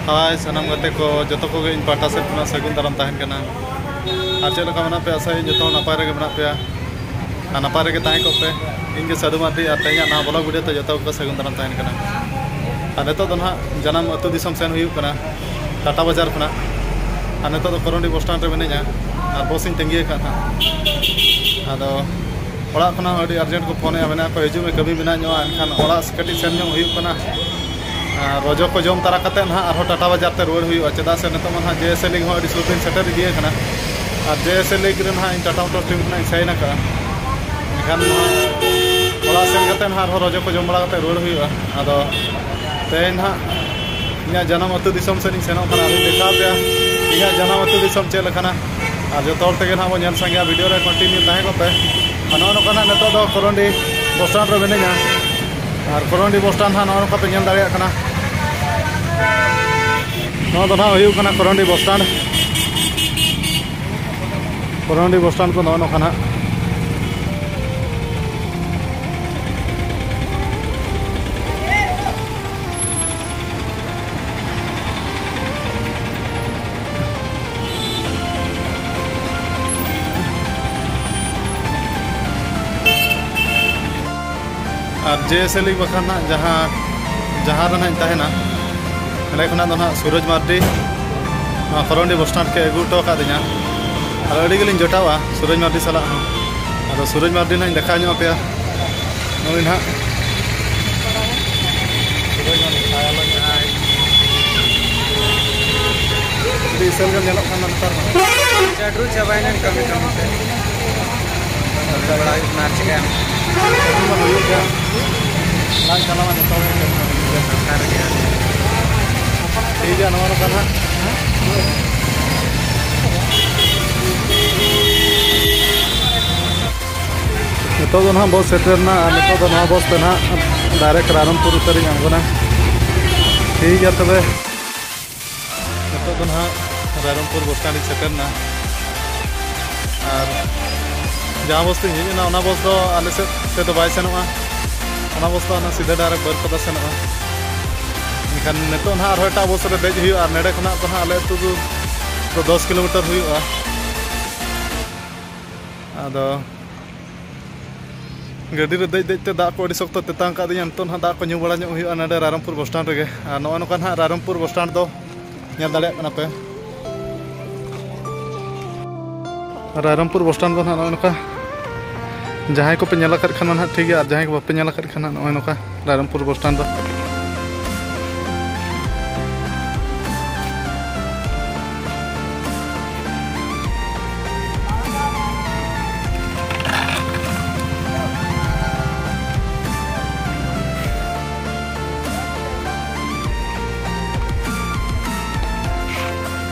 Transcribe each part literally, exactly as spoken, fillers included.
ᱦᱟᱭ ᱥᱟᱱᱟᱢ ᱜᱟᱛᱮ ᱠᱚ, ᱡᱚᱛᱚ ᱠᱚᱜᱮ ᱤᱧ ᱯᱟᱦᱴᱟ ᱥᱮᱫ ᱠᱷᱚᱱᱟᱜ ᱥᱟᱹᱜᱩᱱ ᱫᱟᱨᱟᱢ ᱛᱟᱦᱮᱱ ᱠᱟᱱᱟ᱾ ᱟᱨ ᱪᱮᱫ ᱞᱮᱠᱟ ᱢᱮᱱᱟᱜ ᱯᱮᱭᱟ? ᱟᱥᱟᱭᱟᱹᱧ ᱡᱚᱛᱚ ᱦᱚᱲ ᱱᱟᱯᱟᱭ ᱨᱮᱜᱮ ᱢᱮᱱᱟᱜ ᱯᱮᱭᱟ ᱟᱨ ᱱᱟᱯᱟᱭ ᱨᱮᱜᱮ ᱛᱟᱦᱮᱸ ᱠᱚᱜ ᱯᱮ᱾ ᱤᱧ ᱜᱮ ᱥᱟᱹᱫᱷᱩ ᱢᱟᱨᱰᱤ ᱟᱨ ᱛᱮᱦᱮᱧᱟᱜ ᱱᱟᱣᱟ vlog video ᱛᱮ ᱡᱚᱛᱚ ᱠᱚ ᱥᱟᱹᱜᱩᱱ ᱫᱟᱨᱟᱢ ᱛᱟᱦᱮᱱ ᱠᱟᱱᱟ᱾ ᱟᱨ ᱱᱤᱛᱚᱜ ᱫᱚ ᱱᱟᱦᱟᱜ ᱡᱟᱱᱟᱢ ᱟᱹᱛᱩ ᱫᱤᱥᱚᱢ ᱥᱮᱱ ᱦᱩᱭᱩᱜ ᱠᱟᱱᱟ ᱴᱟᱴᱟ ᱵᱟᱡᱟᱨ ᱠᱷᱚᱱᱟᱜ᱾ ᱟᱨ ᱱᱤᱛᱚᱜ ᱫᱚ ᱠᱚᱨᱚᱱᱰᱤ ᱵᱚᱥ ᱥᱴᱮᱱᱰ ᱨᱮ ᱢᱤᱱᱟᱹᱧᱟ ᱟᱨ ᱵᱚᱥ ᱤᱧ ᱛᱟᱺᱜᱤ ᱟᱠᱟᱫ ᱱᱟᱦᱟᱜ᱾ ᱟᱫᱚ ᱚᱲᱟᱜ ᱠᱷᱚᱱᱟᱜ ᱦᱚᱸ ᱟᱹᱰᱤ urgent ᱠᱚ ᱯᱷᱳᱱᱮᱫᱼᱟ, ᱢᱮᱱᱮᱫᱼᱟ ᱠᱚ, "ᱦᱤᱡᱩᱜ ᱢᱮ, ᱠᱟᱹᱢᱤ ᱢᱮᱱᱟᱜ ᱧᱚᱜᱼᱟ", ᱮᱱᱠᱷᱟᱱ ᱚᱲᱟᱜ ᱠᱟᱹᱴᱤᱡ ᱥᱮᱱ ᱧᱚᱜ ᱦᱩᱭᱩᱜ ᱠᱟᱱᱟ᱾ ᱟᱨ ᱨᱚᱡᱚ ᱠᱚ ᱡᱚᱢ ᱛᱟᱨᱟ ᱠᱟᱛᱮᱫ ᱱᱟᱦᱟᱜ ᱟᱨᱦᱚᱸ ᱴᱟᱴᱟ ᱵᱟᱡᱟᱨ ᱛᱮ ᱨᱩᱣᱟᱹᱲ ᱦᱩᱭᱩᱜᱼᱟ, ᱪᱮᱫᱟᱜ ᱥᱮ ᱱᱤᱛᱚᱜ ᱢᱟ ᱱᱟᱦᱟᱜ JSA League ᱦᱚᱸ ᱟᱹᱰᱤ ᱥᱩᱨ ᱨᱤᱧ ᱥᱮᱴᱮᱨ ᱤᱫᱤ ᱟᱠᱟᱱᱟ᱾ ᱟᱨ JSA League ᱨᱮ ᱱᱟᱦᱟᱜ ᱤᱧ ᱴᱟᱴᱟ ᱢᱳᱴᱚᱨᱥ ᱴᱤᱢ ᱠᱷᱚᱱᱟᱜ ᱤᱧ sign ᱟᱠᱟᱫᱼᱟ᱾ ᱮᱱᱠᱷᱟᱱ ᱱᱚᱣᱟ ᱚᱲᱟᱜ ᱥᱮᱱ ᱠᱟᱛᱮᱫ ᱱᱟᱦᱟᱜ ᱟᱨᱦᱚᱸ ᱨᱚᱡᱚ ᱠᱚ ᱡᱚᱢ ᱵᱟᱲᱟ ᱠᱟᱛᱮᱫ ᱨᱩᱣᱟᱹᱲ ᱦᱩᱭᱩᱜᱼᱟ᱾ ᱟᱫᱚ ᱛᱮᱦᱮᱧ ᱱᱟᱦᱟᱜ ᱤᱧᱟᱹᱜ ᱡᱟᱱᱟᱢ ᱟᱹᱛᱩ ᱫᱤᱥᱚᱢ ᱥᱮᱫ ᱤᱧ ᱥᱮᱱᱚᱜ ᱠᱟᱱᱟ᱾ ᱟᱫᱚᱧ ᱫᱮᱠᱷᱟᱣ ᱟᱯᱮᱭᱟ ᱤᱧᱟᱹᱜ ᱡᱟᱱᱟᱢ ᱟᱹᱛᱩ ᱫᱤᱥᱚᱢ ᱪᱮᱫ ᱞᱮᱠᱟᱱᱟ᱾ ᱟᱨ ᱡᱚᱛᱚ ᱦᱚᱲ ᱛᱮᱜᱮ ᱱᱟᱦᱟᱜ ᱵᱚᱱ ᱧᱮᱞ ᱥᱟᱸᱜᱮᱭᱟ, video ᱨᱮ continue ᱛᱟᱦᱮᱸ ᱠᱚᱜ ᱯᱮ᱾ ᱟᱨ ᱱᱚᱜᱼᱚ ᱱᱚᱝᱠᱟ ᱱᱟᱦᱟᱜ ᱱᱤᱛᱚᱜ ᱫᱚ ᱠᱚᱨᱚᱱᱰᱤ ᱵᱚᱥ ᱥᱴᱮᱱᱰ ᱨᱮ ᱢᱤᱱᱟᱹᱧᱟ᱾ ᱟᱨ ᱠᱚᱨᱚᱱᱰᱤ ᱵᱚᱥ ᱥᱴᱮᱱᱰ ᱱᱟᱦᱟᱜ ᱱᱚᱜᱼᱚ ᱱᱚᱝᱠᱟ ᱯᱮ ᱧᱮᱞ ᱫᱟᱲᱮᱭᱟᱜ ᱠᱟᱱᱟ᱾ ᱱᱚᱣᱟ ᱫᱚ ᱱᱟᱦᱟᱜ ᱦᱩᱭᱩᱜ ᱠᱟᱱᱟ ᱠᱚᱨᱚᱱᱰᱤ ᱵᱚᱥ ᱥᱴᱮᱱᱰ᱾ ᱠᱚᱨᱚᱱᱰᱤ ᱵᱚᱥ ᱥᱴᱮᱱᱰ ᱠᱚ ᱱᱚᱜᱼᱚ ᱱᱚᱝᱠᱟ ᱱᱟᱦᱟᱜ᱾ ᱟᱨ JSA League ᱵᱟᱠᱷᱟᱱ ᱱᱟᱜ ᱡᱟᱦᱟᱸ, ᱡᱟᱦᱟᱸ ᱨᱮ ᱱᱟᱜ ᱤᱧ ᱛᱟᱦᱮᱱᱟ, ᱚᱸᱰᱮ ᱠᱷᱚᱱᱟᱜ ᱫᱚ ᱱᱟᱜ ᱥᱩᱨᱚᱡᱽ ᱢᱟᱨᱰᱤ ᱱᱚᱣᱟ ᱠᱚᱨᱚᱱᱰᱤ ᱵᱚᱥ ᱥᱴᱮᱱᱰ ᱠᱚ ᱟᱹᱜᱩ ᱦᱚᱴᱚ ᱟᱠᱟᱫᱤᱧᱟ᱾ ᱟᱨ ᱟᱹᱰᱤ ᱜᱮᱞᱤᱧ ᱡᱚᱴᱟᱣᱟ ᱥᱩᱨᱚᱡᱽ ᱢᱟᱨᱰᱤ ᱥᱟᱞᱟᱜ ᱦᱚᱸ᱾ ᱟᱫᱚ ᱥᱩᱨᱚᱡᱽ ᱢᱟᱨᱰᱤ ᱱᱟᱜ ᱤᱧ ᱫᱮᱠᱷᱟᱣ ᱧᱚᱜ ᱟᱯᱮᱭᱟ᱾ ᱱᱩᱭ ᱱᱟᱜ ᱟᱹᱰᱤ ᱤᱥᱟᱹᱞ ᱜᱮᱢ ᱧᱮᱞᱚᱜ ᱠᱟᱱᱟ ᱱᱮᱛᱟᱨ ᱢᱟ᱾ ᱪᱟᱹᱰᱨᱩ ᱪᱟᱵᱟᱭᱮᱱᱟ ᱠᱟᱹᱢᱤ ᱠᱟᱹᱢᱤ ᱛᱮ᱾ ᱠᱟᱹᱢᱤ ᱵᱟᱲᱟ ᱦᱩᱭᱩᱜ ᱠᱟᱱᱟ, ᱟᱨ ᱪᱤᱠᱟᱹᱭᱟᱢ? ᱠᱟᱹᱢᱤ ᱢᱟ ᱦᱩᱭᱩᱜ ᱜᱮᱭᱟ᱾ ᱞᱟᱡ ᱪᱟᱞᱟᱣ ᱢᱟ ᱡᱚᱛᱚ ᱜᱮ ᱠᱟᱹᱢᱤ ᱢᱟ ᱦᱩᱭᱩᱜ ᱜᱮᱭᱟ᱾ ᱫᱚᱨᱠᱟᱨ ᱜᱮᱭᱟ᱾ ᱴᱷᱤᱠ ᱜᱮᱭᱟ, ᱱᱚᱣᱟ ᱱᱚᱝᱠᱟ ᱱᱟᱦᱟᱜ᱾ ᱱᱤᱛᱚᱜ ᱫᱚ ᱱᱟᱦᱟᱜ ᱵᱚᱥ ᱥᱮᱴᱮᱨ ᱮᱱᱟ ᱟᱨ ᱱᱤᱛᱚᱜ ᱫᱚ ᱱᱚᱣᱟ ᱵᱚᱥ ᱛᱮ ᱱᱟᱦᱟᱜ direct ᱨᱟᱭᱨᱚᱝᱯᱩᱨ ᱩᱛᱟᱹᱨᱤᱧ ᱟᱬᱜᱚᱱᱟ᱾ ᱴᱷᱤᱠ ᱜᱮᱭᱟ ᱛᱚᱵᱮ᱾ ᱱᱤᱛᱚᱜ ᱫᱚ ᱱᱟᱦᱟᱜ ᱨᱟᱭᱨᱚᱝᱯᱩᱨ ᱵᱚᱥ ᱥᱴᱮᱱᱰ ᱤᱧ ᱥᱮᱴᱮᱨ ᱮᱱᱟ᱾ ᱟᱨ ᱡᱟᱦᱟᱸ ᱵᱚᱥ ᱛᱤᱧ ᱦᱮᱡ ᱮᱱᱟ, ᱚᱱᱟ ᱵᱚᱥ ᱫᱚ ᱟᱞᱮ ᱥᱮᱫ ᱛᱮᱫᱚ ᱵᱟᱭ ᱥᱮᱱᱚᱜᱼᱟ᱾ ᱚᱱᱟ ᱵᱚᱥ ᱫᱚ ᱚᱱᱟ ᱥᱤᱫᱷᱟᱹ direct ᱵᱟᱹᱨᱯᱟᱫᱟ ᱥᱮᱱᱚᱜᱼᱟ᱾ ᱮᱱᱠᱷᱟᱱ ᱱᱤᱛᱚᱜ ᱱᱟᱦᱟᱜ ᱟᱨᱦᱚᱸ ᱮᱴᱟᱜ ᱵᱚᱥ ᱨᱮ ᱫᱮᱡ ᱦᱩᱭᱩᱜᱼᱟ᱾ ᱟᱨ ᱱᱚᱰᱮ ᱠᱷᱚᱱᱟᱜ ᱫᱚ ᱱᱟᱦᱟᱜ ᱟᱞᱮ ᱟᱹᱛᱩ ᱫᱚ ᱫᱚᱥ ᱠᱤᱞᱳᱢᱤᱴᱟᱨ ᱦᱩᱭᱩᱜᱼᱟ᱾ ᱟᱫᱚ ᱜᱟᱹᱰᱤ ᱨᱮ ᱫᱮᱡ ᱫᱮᱡ ᱛᱮ ᱫᱟᱜ ᱠᱚ ᱟᱹᱰᱤ ᱥᱚᱠᱛᱚ ᱛᱮᱛᱟᱝ ᱟᱠᱟᱫᱤᱧᱟ᱾ ᱱᱤᱛᱚᱜ ᱱᱟᱦᱟᱜ ᱫᱟᱜ ᱠᱚ ᱧᱩ ᱵᱟᱲᱟ ᱧᱚᱜ ᱦᱩᱭᱩᱜᱼᱟ ᱱᱚᱰᱮ ᱨᱟᱭᱨᱚᱝᱯᱩᱨ ᱵᱚᱥ ᱥᱴᱮᱱᱰ ᱨᱮᱜᱮ᱾ ᱟᱨ ᱱᱚᱜᱼᱚᱭ ᱱᱚᱝᱠᱟ ᱱᱟᱦᱟᱜ ᱨᱟᱭᱨᱚᱝᱯᱩᱨ ᱵᱚᱥ ᱥᱴᱮᱱᱰ ᱫᱚ ᱧᱮᱞ ᱫᱟᱲᱮᱭᱟᱜ ᱠᱟᱱᱟ ᱯᱮ᱾ ᱨᱟᱭᱨᱚᱝᱯᱩᱨ ᱵᱚᱥ ᱥᱴᱮᱱᱰ ᱫᱚ ᱱᱟᱦᱟᱜ ᱱᱚᱜᱼᱚᱭ ᱱᱚᱝᱠᱟ, ᱡᱟᱦᱟᱸᱭ ᱠᱚᱯᱮ ᱧᱮᱞ ᱟᱠᱟᱫ ᱠᱷᱟᱱ ᱢᱟ ᱱᱟᱦᱟᱜ ᱴᱷᱤᱠ ᱜᱮᱭᱟ, ᱟᱨ ᱡᱟᱦᱟᱸᱭ ᱠᱚ ᱵᱟᱯᱮ ᱧᱮᱞ ᱟᱠᱟᱫ ᱠᱷᱟᱱ ᱱᱟᱦᱟᱜ ᱱᱚᱜᱼᱚᱭ ᱱᱚᱝᱠᱟ ᱨᱟᱭᱨᱚᱝᱯᱩᱨ ᱵᱚᱥ ᱥᱴᱮᱱᱰ ᱫᱚ᱾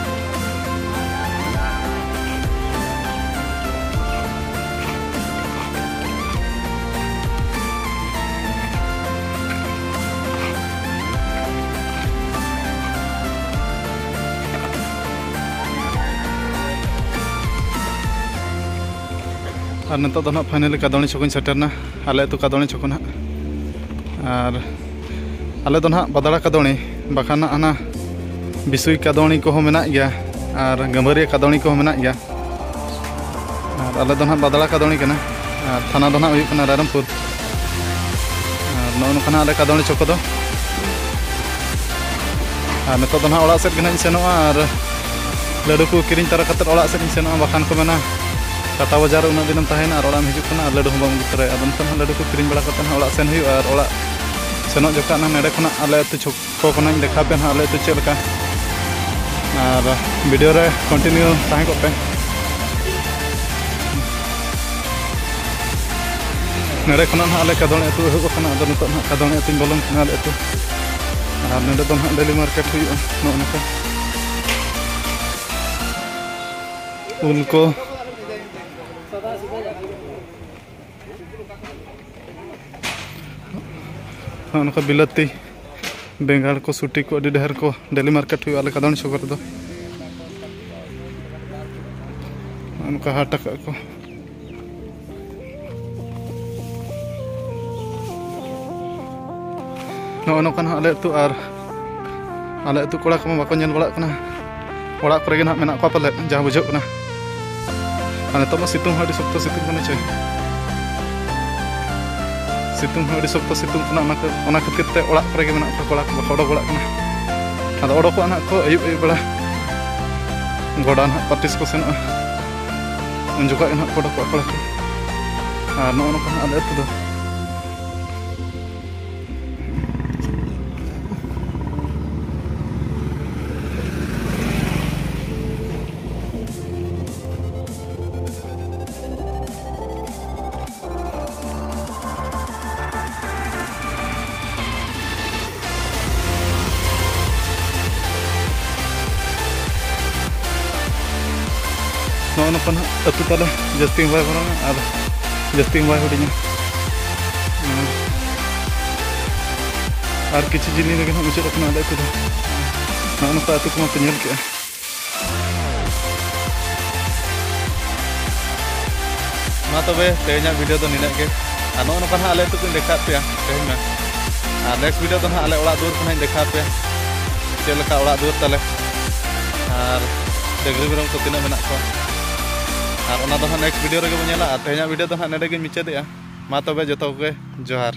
ᱟᱨ ᱱᱤᱛᱚᱜ ᱫᱚ ᱱᱟᱦᱟᱜ finally ᱠᱟᱫᱚᱬᱤ ᱪᱷᱚᱠᱚᱧ ᱥᱮᱴᱮᱨᱱᱟ, ᱟᱞᱮ ᱟᱹᱛᱩ ᱠᱟᱫᱚᱬᱤ ᱪᱷᱚᱠᱚ ᱱᱟᱦᱟᱜ᱾ ᱟᱨ ᱟᱞᱮ ᱫᱚ ᱱᱟᱦᱟᱜ ᱵᱟᱫᱽᱲᱟ ᱠᱟᱫᱚᱬᱤ, ᱵᱟᱠᱷᱟᱱ ᱱᱟᱦᱟᱜ ᱦᱟᱱᱟ ᱵᱤᱥᱩᱭ ᱠᱟᱫᱚᱬᱤ ᱠᱚᱦᱚᱸ ᱢᱮᱱᱟᱜ ᱜᱮᱭᱟ, ᱟᱨ ᱜᱟᱹᱢᱵᱷᱟᱹᱨᱤᱭᱟᱹ ᱠᱟᱫᱚᱬᱤ ᱠᱚᱦᱚᱸ ᱢᱮᱱᱟᱜ ᱜᱮᱭᱟ᱾ ᱟᱨ ᱟᱞᱮ ᱫᱚ ᱱᱟᱦᱟᱜ ᱵᱟᱫᱽᱲᱟ ᱠᱟᱫᱚᱬᱤ ᱠᱟᱱᱟ, ᱟᱨ ᱛᱷᱟᱱᱟ ᱫᱚ ᱱᱟᱦᱟᱜ ᱦᱩᱭᱩᱜ ᱠᱟᱱᱟ ᱨᱟᱭᱨᱚᱝᱯᱩᱨ᱾ ᱟᱨ ᱱᱚᱜᱼᱚ ᱱᱚᱝᱠᱟ ᱱᱟᱦᱟᱜ ᱟᱞᱮ ᱠᱟᱫᱚᱬᱤ ᱪᱷᱚᱠᱚ ᱫᱚ᱾ ᱟᱨ ᱱᱤᱛᱚᱜ ᱫᱚ ᱱᱟᱦᱟᱜ ᱚᱲᱟᱜ ᱥᱮᱫ ᱜᱮ ᱱᱟᱦᱟᱜ ᱤᱧ ᱥᱮᱱᱚᱜᱼᱟ, ᱟᱨ ᱞᱟᱹᱰᱩ ᱠᱚ ᱠᱤᱨᱤᱧ ᱛᱟᱨᱟ ᱠᱟᱛᱮᱫ ᱚᱲᱟᱜ ᱥᱮᱫ ᱤᱧ ᱥᱮᱱᱚᱜᱼᱟ᱾ ᱵᱟᱠᱷᱟᱱ ᱠᱚ ᱢᱮᱱᱟ, ᱴᱟᱴᱟ ᱵᱟᱡᱟᱨ ᱩᱱᱟᱹᱜ ᱫᱤᱱᱮᱢ ᱛᱟᱦᱮᱸᱭᱮᱱᱟ ᱟᱨ ᱚᱲᱟᱜ ᱮᱢ ᱦᱤᱡᱩᱜ ᱠᱟᱱᱟ ᱟᱨ ᱞᱟᱹᱰᱩ ᱦᱚᱸ ᱵᱟᱢ ᱟᱹᱜᱩ ᱛᱚᱨᱟᱭᱟ᱾ ᱟᱫᱚ ᱱᱤᱛᱚᱜ ᱱᱟᱦᱟᱜ ᱞᱟᱹᱰᱩ ᱠᱚ ᱠᱤᱨᱤᱧ ᱵᱟᱲᱟ ᱠᱟᱛᱮᱫ ᱱᱟᱦᱟᱜ ᱚᱲᱟᱜ ᱥᱮᱱ ᱦᱩᱭᱩᱜᱼᱟ, ᱟᱨ ᱚᱲᱟᱜ ᱥᱮᱱᱚᱜ ᱡᱚᱠᱷᱟᱜ ᱱᱟᱦᱟᱜ ᱱᱚᱰᱮ ᱠᱷᱚᱱᱟᱜ ᱟᱞᱮ ᱟᱹᱛᱩ ᱪᱷᱚᱠ ᱠᱚ ᱠᱷᱚᱱᱟᱜ ᱤᱧ ᱫᱮᱠᱷᱟᱣ ᱯᱮᱭᱟ ᱱᱟᱦᱟᱜ ᱟᱞᱮ ᱟᱹᱛᱩ ᱪᱮᱫ ᱞᱮᱠᱟ᱾ ᱟᱨ video ᱨᱮ continue ᱛᱟᱦᱮᱸ ᱠᱚᱜ ᱯᱮ᱾ ᱱᱚᱰᱮ ᱠᱷᱚᱱᱟᱜ ᱱᱟᱦᱟᱜ ᱟᱞᱮ ᱠᱟᱫᱚᱬ ᱟᱹᱛᱩ ᱮᱦᱚᱵ ᱟᱠᱟᱱᱟ᱾ ᱟᱫᱚ ᱱᱤᱛᱚᱜ ᱱᱟᱦᱟᱜ ᱠᱟᱫᱚᱬ ᱟᱹᱛᱩᱧ ᱵᱚᱞᱚᱱ ᱠᱟᱱᱟ, ᱟᱞᱮ ᱟᱹᱛᱩ᱾ ᱟᱨ ᱱᱚᱰᱮ ᱫᱚ ᱱᱟᱦᱟᱜ daily market ᱦᱩᱭᱩᱜᱼᱟ, ᱱᱚᱜᱼᱚ ᱱᱚᱝᱠᱟ᱾ ᱩᱞ ᱠᱚ, ᱱᱚᱜᱼᱚ ᱱᱚᱝᱠᱟ ᱵᱤᱞᱟᱹᱛᱤ, ᱵᱮᱸᱜᱟᱲ ᱠᱚ, ᱥᱩᱴᱤ ᱠᱚ ᱟᱹᱰᱤ ᱰᱷᱮᱨ ᱠᱚ daily market ᱦᱩᱭᱩᱜᱼᱟ ᱟᱞᱮ ᱠᱟᱫᱚᱬ ᱪᱷᱚᱠ ᱨᱮᱫᱚ᱾ ᱱᱚᱜᱼᱚ ᱱᱚᱝᱠᱟ ᱦᱟᱴ ᱟᱠᱟᱫ ᱠᱚ᱾ ᱱᱚᱜᱼᱚ ᱱᱚᱝᱠᱟ ᱱᱟᱦᱟᱜ ᱟᱞᱮ ᱟᱹᱛᱩ᱾ ᱟᱨ ᱟᱞᱮ ᱟᱹᱛᱩ ᱠᱚᱲᱟ ᱠᱚᱢᱟ ᱵᱟᱠᱚ ᱧᱮᱞ ᱵᱟᱲᱟᱜ ᱠᱟᱱᱟ, ᱚᱲᱟᱜ ᱠᱚᱨᱮ ᱜᱮ ᱱᱟᱦᱟᱜ ᱢᱮᱱᱟᱜ ᱠᱚᱣᱟ ᱯᱟᱞᱮᱫ, ᱡᱟᱦᱟᱸ ᱵᱩᱡᱷᱟᱹᱜ ᱠᱟᱱᱟ᱾ ᱟᱨ ᱱᱤᱛᱚᱜ ᱢᱟ ᱥᱤᱛᱩᱝ ᱦᱚᱸ ᱟᱹᱰᱤ ᱥᱚᱠᱛᱚ ᱥᱤᱛᱩᱝ ᱠᱟᱱᱟ ᱪᱮ, ᱥᱤᱛᱩᱝ ᱦᱚᱸ ᱟᱹᱰᱤ ᱥᱚᱠᱛᱚ ᱥᱤᱛᱩᱝ ᱠᱟᱱᱟ᱾ ᱚᱱᱟ ᱠᱷᱟᱹ-, ᱚᱱᱟ ᱠᱷᱟᱹᱛᱤᱨ ᱛᱮ ᱚᱲᱟᱜ ᱠᱚᱨᱮ ᱜᱮ ᱢᱮᱱᱟᱜ ᱠᱚᱣᱟ ᱠᱚᱲᱟ ᱠᱚ, ᱵᱟᱠᱚ ᱚᱰᱚᱠ ᱵᱟᱲᱟᱜ ᱠᱟᱱᱟ᱾ ᱟᱫᱚ ᱚᱰᱚᱠᱚᱜᱼᱟ ᱱᱟᱦᱟᱜ ᱠᱚ ᱟᱹᱭᱩᱵ ᱟᱹᱭᱩᱵ ᱵᱮᱲᱟ, ᱜᱚᱰᱟ ᱱᱟᱦᱟᱜ practice ᱠᱚ ᱥᱮᱱᱚᱜᱼᱟ, ᱩᱱ ᱡᱚᱠᱷᱚᱡ ᱜᱮ ᱱᱟᱦᱟᱜ ᱠᱚ ᱚᱰᱚᱠᱚᱜᱼᱟ ᱠᱚᱲᱟ ᱠᱚ᱾ ᱟᱨ ᱱᱚᱜᱼᱚ ᱱᱚᱝᱠᱟ ᱱᱟᱦᱟᱜ ᱟᱞᱮ ᱟᱹᱛᱩ ᱫᱚ᱾ ᱱᱚᱜᱼᱚ ᱱᱚᱝᱠᱟ ᱱᱟᱦᱟᱜ ᱟᱹᱛᱩ ᱛᱟᱞᱮ, ᱡᱟᱹᱥᱛᱤ ᱦᱚᱸ ᱵᱟᱭ ᱢᱟᱨᱟᱝᱟ ᱟᱨ ᱡᱟᱹᱥᱛᱤ ᱦᱚᱸ ᱵᱟᱭ ᱦᱩᱰᱤᱧᱟ᱾ ᱟᱨ ᱠᱤᱪᱷᱩ ᱡᱤᱞᱤᱧ ᱨᱮᱜᱮ ᱱᱟᱦᱟᱜ ᱢᱩᱪᱟᱹᱫ ᱟᱠᱟᱱᱟ ᱟᱞᱮ ᱟᱹᱛᱩ ᱫᱚ᱾ ᱱᱚᱜᱼᱚ ᱱᱚᱝᱠᱟ ᱟᱹᱛᱩ ᱠᱚᱢᱟ ᱯᱮ ᱧᱮᱞ ᱠᱮᱜᱼᱟ᱾ ᱢᱟ ᱛᱚᱵᱮ ᱛᱮᱦᱮᱧᱟᱜ video ᱫᱚ ᱱᱤᱱᱟᱹᱜ ᱜᱮ᱾ ᱟᱨ ᱱᱚᱜᱼᱚ ᱱᱚᱝᱠᱟ ᱱᱟᱦᱟᱜ ᱟᱞᱮ ᱟᱹᱛᱩ ᱠᱚᱧ ᱫᱮᱠᱷᱟᱣᱟᱫ ᱯᱮᱭᱟ ᱛᱮᱦᱮᱧ ᱢᱟ᱾ ᱟᱨ next video ᱫᱚ ᱱᱟᱦᱟᱜ ᱟᱞᱮ ᱚᱲᱟᱜ ᱫᱩᱣᱟᱹᱨ ᱠᱚ ᱱᱟᱦᱟᱜ ᱤᱧ ᱫᱮᱠᱷᱟᱣ ᱯᱮᱭᱟ, ᱪᱮᱫ ᱞᱮᱠᱟ ᱚᱲᱟᱜ ᱫᱩᱣᱟᱹᱨ ᱛᱟᱞᱮ ᱟᱨ ᱰᱟᱹᱝᱨᱤ ᱢᱮᱨᱚᱢ ᱠᱚ ᱛᱤᱱᱟᱹᱜ ᱢᱮᱱᱟᱜ ᱠᱚᱣᱟ᱾ ᱟᱨ ᱚᱱᱟ ᱫᱚ ᱱᱟᱦᱟᱜ next video ᱨᱮᱜᱮ ᱵᱚᱱ ᱧᱮᱞᱟ᱾ ᱟᱨ ᱛᱮᱦᱮᱧᱟᱜ video ᱫᱚ ᱱᱟᱦᱟᱜ ᱱᱚᱰᱮ ᱜᱤᱧ ᱢᱩᱪᱟᱹᱫᱮᱜᱼᱟ᱾ ᱢᱟ ᱛᱚᱵᱮ ᱡᱚᱛᱚ ᱠᱚᱜᱮ ᱡᱚᱦᱟᱨ᱾